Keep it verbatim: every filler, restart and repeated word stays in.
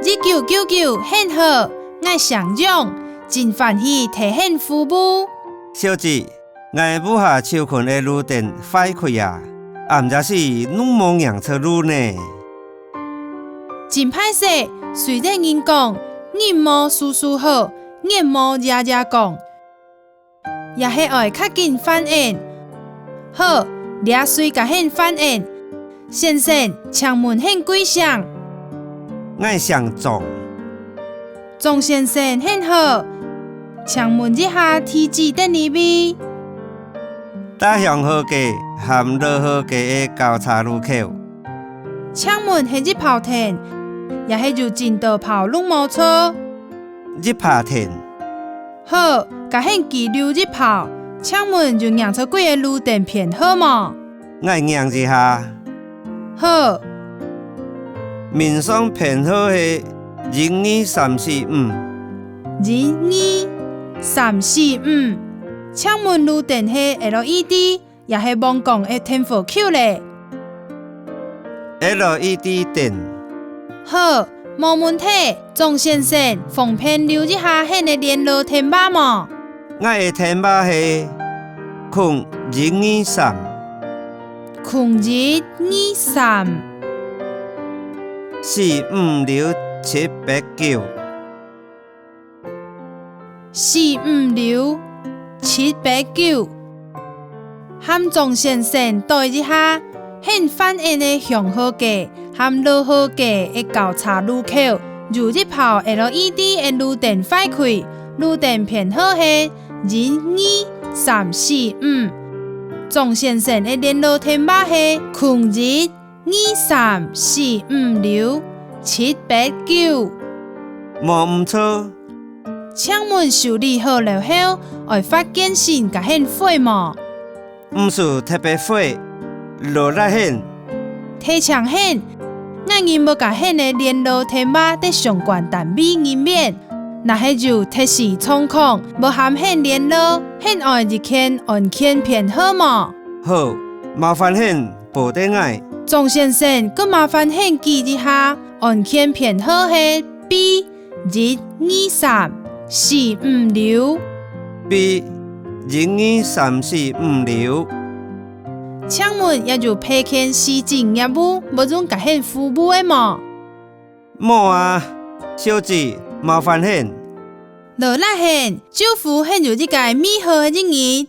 一九九九，很好，𠊎姓楊，真歡喜替你服務。小姐，𠊎屋下就近个路燈壞開啊，暗夜時攏無䀴著路呢。真歹勢，雖然人講，日無事事好，月無夜夜光， 也係愛較緊還𫣆。好，這水共你還𫣆。先生，請問你貴姓？𠊎姓張。張先生你好，請問一下地址在哪位？在香河街和老河街个交叉路口。請問係一包電，也係有真多包攏無著？一包電。 好，共你記錄一包，請問有䀴著幾个路燈編號無？𠊎䀴一下。好。面上編號係一二三四五。一二三四五。請問路燈係LED，也係黃光个電火球咧？LED燈。好，無問題。張先生，方便留一下你个聯絡電話無？𠊎个電話係空一二三。空一二三。四五六七八九。 四五六七八九。和張先生對一下，你還𫣆个香河街和老河街个交叉路口，有一包LED个路燈壞開，路燈編號係一二三四五。張先生个聯絡電話係空一 二三四五六七八九。無毋著。請問修理好了後，愛發件信共你回無？毋使特別回，勞力你。提醒你，𠊎人會共你个聯絡電話在相關單位裡面，若係有特殊狀況，無和你聯絡，你愛一件案件編號無？好，麻煩你 報得𠊎。張先生，過麻煩你記一下，案件編號係B一二三四五六。B一二三四五六。請問還有別件市政業務會用共你服務个無？無啊，小姐，麻煩你。勞力你，祝福你有一個美好个一日。